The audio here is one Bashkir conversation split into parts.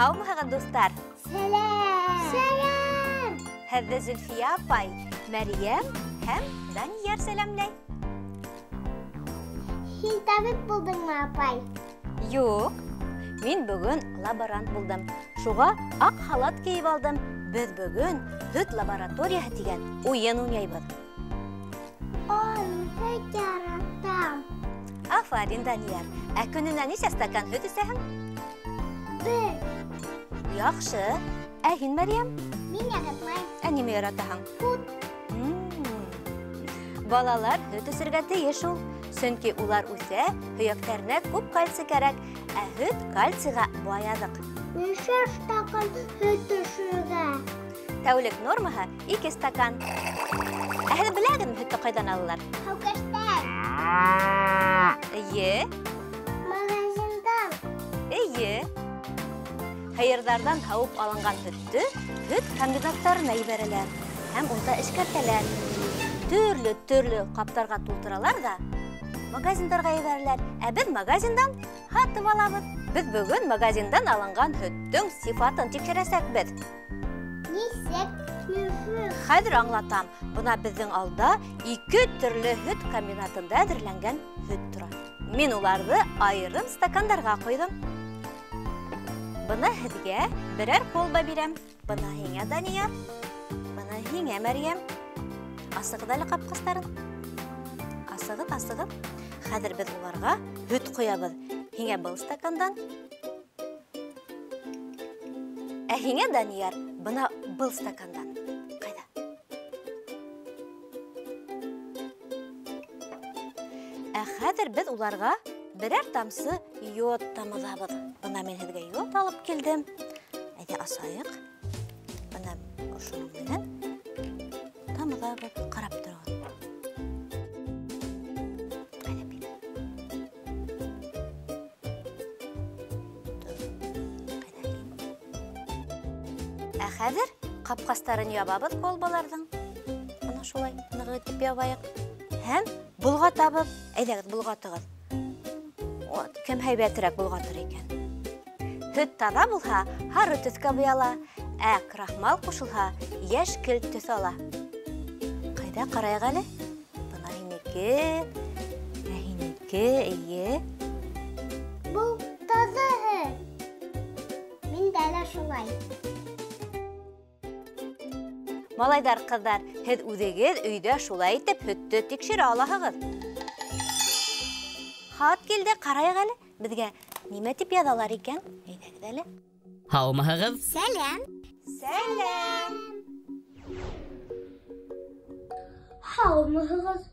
Һаумыһығыҙ, дуҫтар! Сәләм! Сәләм! Һеҙҙе Зөлфиә апай, Мәрйәм һәм Данияр сәләмләй. Һин табип булдыңмы, апай? Юҡ, мин бөгөн лаборант булдым. Шуға аҡ халат кейеп алдым. Беҙ бөгөн һөт лабораторияһы тигән уйын уйнайбыҙ. Ой, һөт яратам. Афарин, Данияр. Ә көнөнә нисә стакан һөт эсәһең? Бер. Яҡшы. Ә һин, Мәрйәм? Мин яратмайым. Ә нимә яратаһың? Һөт. Балалар һөт эсергә тейеш ул. Сөнки улар үҫә, һөйәктәренә күп кальций кәрәк, ә һөт кальцийға бай аҙыҡ. Нисә стакан һөт эсергә? Тәүлек нормаһы 2 стакан. Ә һеҙ беләһегеҙме һөттө ҡайҙан алалар? Һәүкәштән. Эйе. Магазиндан. Эйе. Һыйырҙарҙан һауып алынған һөттө һөт комбинаттарына ебәрәләр һәм унда эшкәртәләр. Төрлө-төрлө ҡаптарға тултыралар ҙа магазиндарға ебәрәләр. Ә беҙ магазиндан һатып алабыҙ. Беҙ бөгөн магазиндан алынған һөттөң сифатын тикшерәсәкбеҙ. Нисек? Нисек? Хәҙер аңлатам. Бына беҙҙең алда 2 төрлө һөт комбинатында әҙерләнгән һөт тора. Мин уларҙы айырым стакандарға ҡойҙом. Бына һеҙгә берәр колба бирәм. Бына һиңә, Данияр. Бына һиңә, Мәрйәм. Асығыҙ әле ҡапҡастарын. Асығыҙ, асығыҙ. Хәҙер беҙ уларға һөт ҡоябыҙ. Һиңә был стакандан. Ә һиңә, Данияр, бына был стакандан. Ҡайҙа? Ә хәҙер беҙ уларға берәр тамсы йод тамыҙабыҙ. Бына мин һеҙгә йод алып килдем. Әйҙә асайыҡ. Бына ошоноң менән тамыҙабыҙ. Ҡарап тороғоҙ. Ҡайҙа бит? Ҡайҙа һин? Ә хәҙер ҡапҡастарын ябабыҙ колбаларҙың. Бына шулай ныҡ итеп ябайыҡ. Һәм болғатабыҙ. Әйҙәгеҙ, болғатығыҙ. Вот, кем һәйбәтерәк болғатыр икән. Һөт таҙа булһа, һары төҫкә буяла, ә крахмал ҡушылһа, йәшкелт төҫ ала. Ҡайҙа ҡарайыҡ әле? Бына һинеке, ә һинеке, эйе. Был таҙа һөт. Миндә лә шулай. Малайҙар, ҡыҙҙар, һеҙ үҙегеҙ өйҙә шулай итеп һөттө тикшерә алаһығыҙ. Хат килде, ҡарайыҡ әле. Беҙгә нимә тип яҙалар икән? Әйҙәгеҙ әле. Һаумыһығыҙ? Сәләм. Сәләм. Һаумыһығыҙ.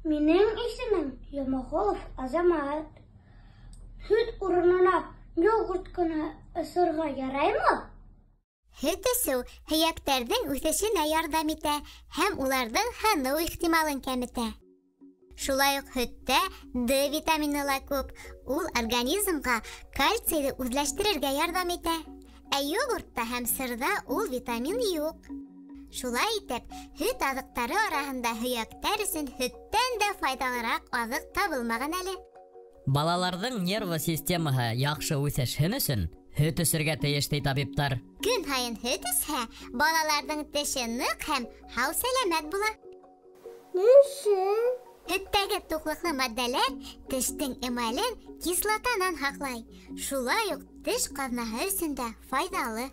Минең исемем Йомағолов Азамат. Һөт урынына йогурт ҡына эсергә яраймы? Һөт эсеү һөйәктәрҙең үҫешенә ярҙам итә һәм уларҙың һыныу ихтималын кәметә. Шулай уҡ һөттә Д витамины ла күп. Ул организмға кальцийҙы үҙләштерергә ярҙам итә. Ә йогуртта һәм сырҙа ул витамин юҡ. Шулай итеп, һөт аҙыҡтары араһында һөйәктәр өсөн һөттән дә файҙалыраҡ аҙыҡ табылмаған әле. Балаларҙың нервы системаһы яҡшы үҫешһен өсөн һөт эсергә тейеш, ти табиптар. Көн һайын һөт эсһә, балаларҙың теше ныҡ һәм һау-сәләмәт була. Нисек? Һөттәге туҡлыҡлы матдәләр тештең эмален кислотанан һаҡлай. Шулай уҡ теш ҡаҙнаһы өсөн дә файҙалы.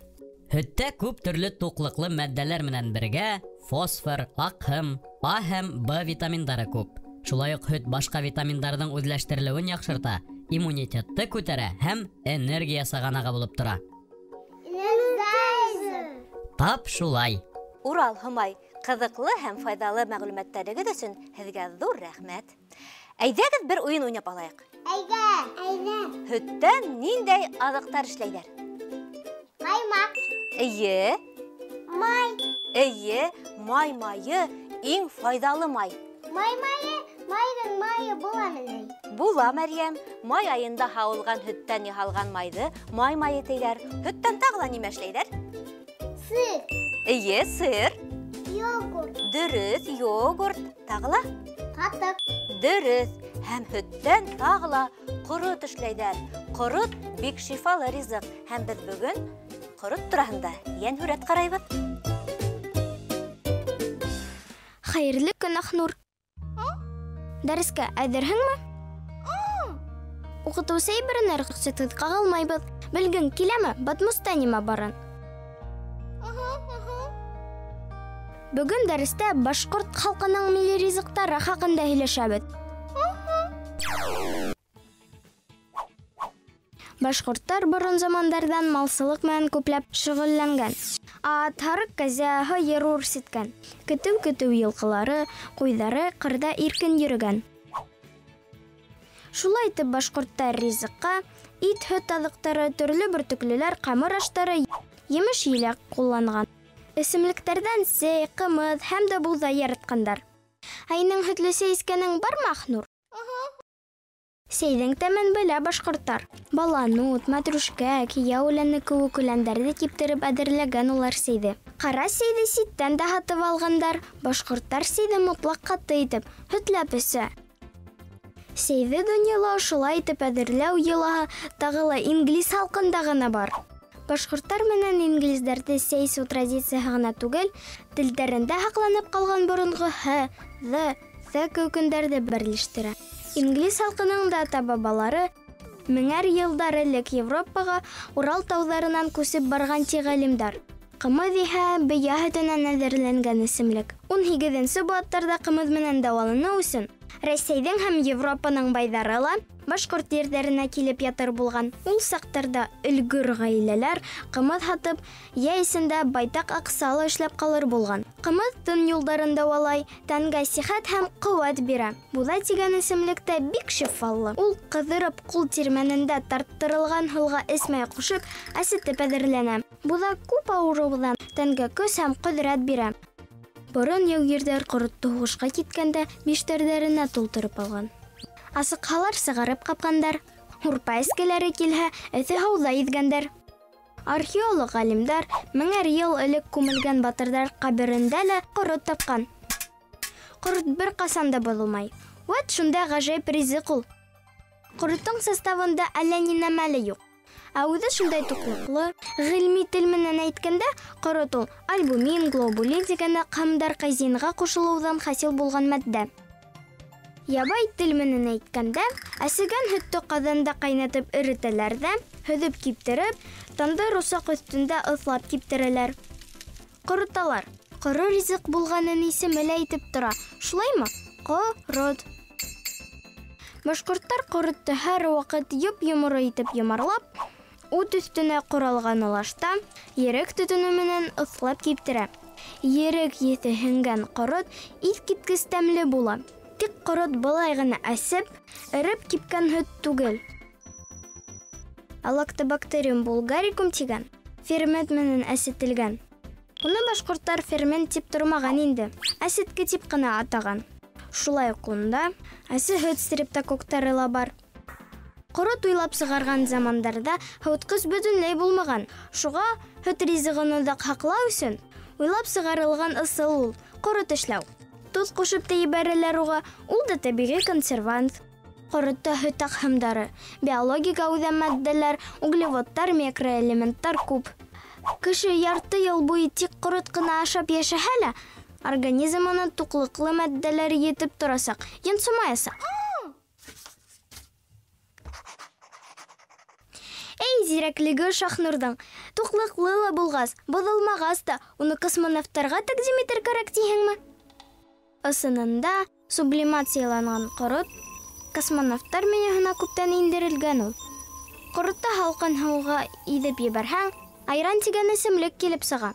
Һөттә күп төрлө туҡлыҡлы матдәләр менән бергә фосфор, аҡһым, А һәм Б витаминдары күп. Шулай уҡ һөт башҡа витаминдарҙың үҙләштерелеүен яҡшырта, иммунитетты күтәрә һәм энергия сығанағы булып тора. Энерджайзер. Тап шулай. Урал, Һомай, ҡыҙыҡлы һәм файҙалы мәғлүмәттәрегеҙ өсөн һеҙгә ҙур рәхмәт. Әйҙәгеҙ бер уйын уйнап алайыҡ. Әйҙә. Әйҙә. Һөттән ниндәй аҙыҡтар эшләйҙәр? Ҡаймаҡ. Эйе. Май. Эйе, май майы иң файҙалы май. Май майы, майҙың майы буламы ни? Була, Мәрйәм. Май айында һауылған һөттән яһалған майҙы май майы тейҙәр. Һөттән тағы ла нимә эшләйҙәр? Сыр. Эйе, сыр. Йогурт. Дөрөҫ, йогурт. Тағы ла? Ҡатыҡ. Дөрөҫ. Һәм һөттән тағы ла ҡорот эшләйҙәр. Ҡорот бик шифалы ризыҡ. Һәм беҙ бөгөн ҡорот тураһында йәнһүрәт ҡарайбыҙ. Хәйерле көн, Ахнур. Дәрескә әҙерһеңме? Уҡытыусы әйберенә рөхсәтһеҙ ҡағылмайбыҙ. Белгең киләме, Батмуста нимә барын? Бөгөн дәрестә башҡорт халҡының милли ризыҡтары хаҡында һөйләшәбеҙ. Башҡорттар борон замандарҙан малсылыҡ менән күпләп шөғөлләнгән. Ат, һарыҡ, кәзә, һыйыр үрсеткән. Көтөү-көтөү йылҡылары, ҡуйҙары ҡырҙа иркен йөрөгән. Шулай итеп башҡорттар ризыҡҡа ит, һөт аҙыҡтары, төрлө бөртөклөләр, ҡамыр аштары, емеш-еләк ҡулланған. Эсемлектәрҙән сәй, ҡымыҙ һәм дә буҙай яратҡандар. Ә һинең һөтлө сәй эскәнең бармы, Ахнур? Сәйҙең тәмен белә башҡорттар. Баланут, мәтрүшкә, кейәү үләне кеүек үләндәрҙе киптереп әҙерләгән улар сәйҙе. Ҡара сәйҙе ситтән дә һатып алғандар. Башҡорттар сәйҙе мотлаҡ ҡаты итеп, һөтләп эсә. Сәйҙе донъяла ошолай итеп әҙерләү йолаһы тағы ла инглиз халҡында ғына бар. Башҡорттар менән инглиздәрҙе сәй эсеү традицияһы ғына түгел, телдәрендә һаҡланып ҡалған боронғо һ, ҙ, ҫ кеүек берләштерә. Инглиз халҡының да ата-бабалары меңәр йылдар элек Европаға Урал тауҙарынан күсеп барған ти ғалимдар. Ҡымыҙ иһә бейә һөтөнән әҙерләнгән эсемлек. 18-нсе быуаттарҙа ҡымыҙ менән дауаланыу өсөн Рәсәйҙең һәм Европаның байҙары ла башҡорт ерҙәренә килеп ятыр булған. Ул саҡтарҙа өлгөр ғаиләләр ҡымыҙ һатып, йәй эсендә байтаҡ аҡса ла эшләп ҡалыр булған. Ҡымыҙ тын юлдарын дауалай, тәнгә сихәт һәм ҡеүәт бирә. Буҙай тигән эсемлек тә бик шифалы. Ул ҡыҙырып ҡул тирмәнендә тарттырылған һыуға эсмәй ҡушып, әсетеп әҙерләнә. Буҙай күп ауырыуҙан тәнгә көс һәм ҡөҙрәт бирә. Борон яугирҙәр ҡоротто һуғышҡа киткәндә биштәрҙәренә тултырып алған. Асыҡһалар сығарып ҡапҡандар, һурпа эскеләре килһә, эҫе һыуҙа йөҙгәндәр. Археолог ғалимдар меңәр йыл элек күмелгән батырҙар ҡәберендә лә ҡорот тапҡан. Ҡорот бер ҡасан да боҙолмай. Вәт шундай ғәжәйеп ризыҡ ул. Ҡороттоң составында әллә ни нәмә лә юҡ. Ә үҙе шундай туҡлыҡлы, ғилми тел менән әйткәндә, ҡорот ул альбумин, глобулин тигән аҡһымдар казеинға ҡушылыуҙан хасил булған матдә. Ябай тел менән әйткәндә, әсегән һөттө ҡаҙанда ҡайнатып эретәләр ҙә, һөҙөп киптереп, тандыр усаҡ өҫтөндә ыҫлап киптерәләр. Ҡороталар. Ҡоро ризыҡ булғанын исеме лә әйтеп тора. Шулаймы? Ҡорот. Башҡорттар ҡоротто һәр ваҡыт йоп-йоморо итеп йомарлап, ут өҫтөнә ҡоралған ылашта ерек төтөнө менән ыҫлап киптерә. Ерек еҫе һеңгән ҡорот иҫ киткес тәмле була. Тик ҡорот былай ғына әсеп, эреп кипкән һөт түгел. Лактобактериум булгарикум тигән фермент менән әсетелгән. Уны башҡорттар фермент тип тормаған инде, әсетке тип ҡына атаған. Шулай уҡ унда әсе һөт стрептококтары ла бар. Ҡорот уйлап сығарған замандарҙа һыуытҡыс бөтөнләй булмаған. Шуға һөт ризығын оҙаҡ һаҡлау өсөн уйлап сығарылған ысул ул ҡорот эшләү. Тоҙ ҡушып та ебәрәләр уға, ул да тәбиғи консервант. Ҡоротта һөт аҡһымдары, биологик әүҙәм матдәләр, углеводтар, микроэлементтар күп. Кеше ярты йыл буйы тик ҡорот ҡына ашап йәшәһә лә, организмына туҡлыҡлы матдәләр етеп торасаҡ, йонсомаясаҡ. Эй, зирәклеге Шахнурҙың! Туҡлыҡлы ла булғас, боҙолмағас та, уны космонавттарға тәҡдим итер кәрәк тиһеңме? Ысынында сублимацияланған ҡорот космонавттар менюһына күптән индерелгән ул. Ҡоротто һалҡын һыуға иҙеп ебәрһәң, айран тигән эсемлек килеп сыға.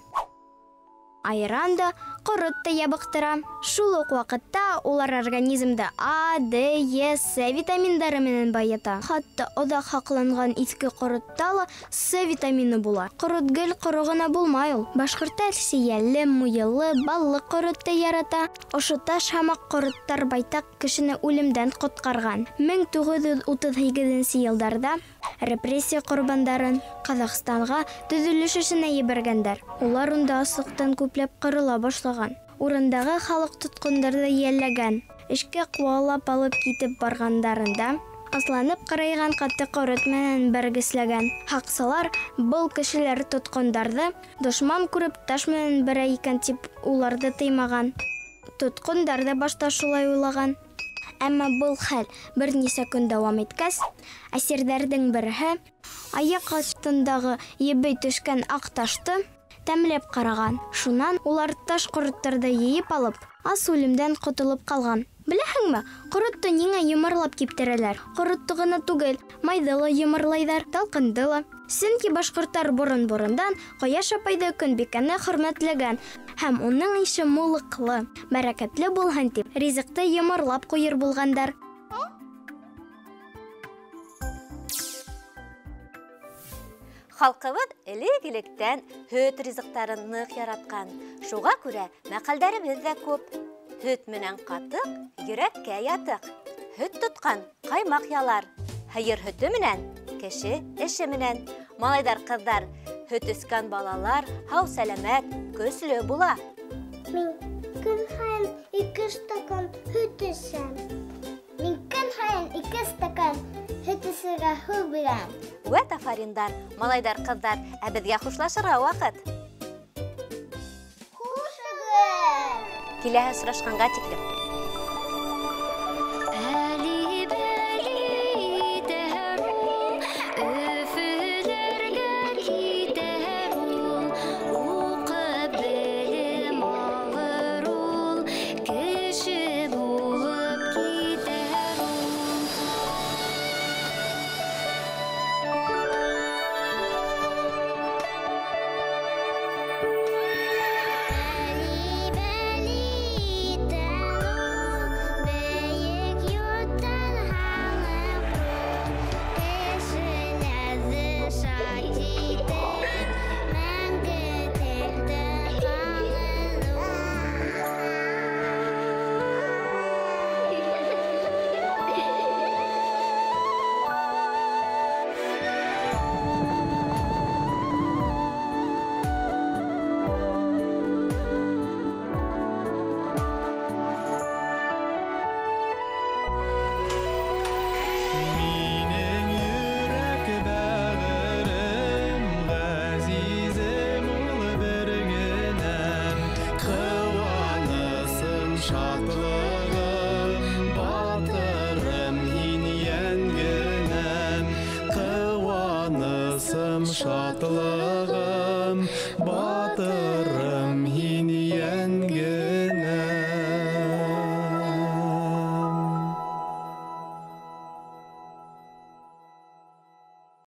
Айран да, ҡорот та ябыҡтыра. Шул уҡ ваҡытта улар организмды А, Д, Е, С витаминдары менән байыта. Хатта оҙаҡ һаҡланған иҫке ҡоротта ла С витамины була. Ҡорот гел ҡоро ғына булмай ул. Башҡорттар сейәле, муйыллы, баллы ҡоротто ярата. Ошо таш һамаҡ ҡороттар байтаҡ кешене үлемдән ҡотҡарған. 1938 йылдарҙа репрессия ҡорбандарын Ҡаҙағстанға төҙөлөш эшенә ебәргәндәр. Улар унда аслыҡтан күпләп ҡырыла башлаған. Урындағы халыҡ тотҡондарҙы йәлләгән. Эшкә ҡыуалап алып китеп барғандарында асланып ҡарайған ҡаты ҡорот менән бәргесләгән. Һаҡсылар был кешеләр тотҡондарҙы дошман күреп таш менән бәрә икән тип уларҙы тыймаған. Тотҡондар ҙа башта шулай уйлаған. Әммә был хәл бер нисә көн дауам иткәс, әсирҙәрҙең береһе аяҡ аҫтындағы ебей төшкән аҡ ташты тәмләп ҡараған. Шунан улар таш ҡороттарҙы йыйып алып, ас үлемдән ҡотолоп ҡалған. Беләһеңме, ҡоротто ниңә йомарлап киптерәләр? Ҡоротто ғына түгел, майҙы ла йомарлайҙар, талҡынды ла. Сөнки башҡорттар борон-борондан Ҡояш апайҙы, Көнбикәне хөрмәтләгән һәм уның ише муллыҡлы, бәрәкәтле булһын тип ризыҡты йомарлап ҡуйыр булғандар. Халҡыбыҙ элек-электән һөт ризыҡтарын ныҡ яратҡан. Шуға күрә мәҡәлдәребеҙ ҙә күп. Һөт менән ҡатыҡ йөрәккә ятыҡ. Һөт тотҡан ҡаймаҡ ялар. Һыйыр һөтө менән, кеше эше менән. Малайҙар, ҡыҙҙар, һөт эскән балалар һау-сәләмәт, көслө була. Мин көн һайын 2 стакан һөт эсәм. Мин көн һайын 2 стакан һөт эсергә һыу бирәм. Вәт афариндар, малайҙар, ҡыҙҙар, ә беҙгә хушлашырға ваҡыт. Хушығыҙ! Киләһе осрашҡанға тиклем. Шатлығым,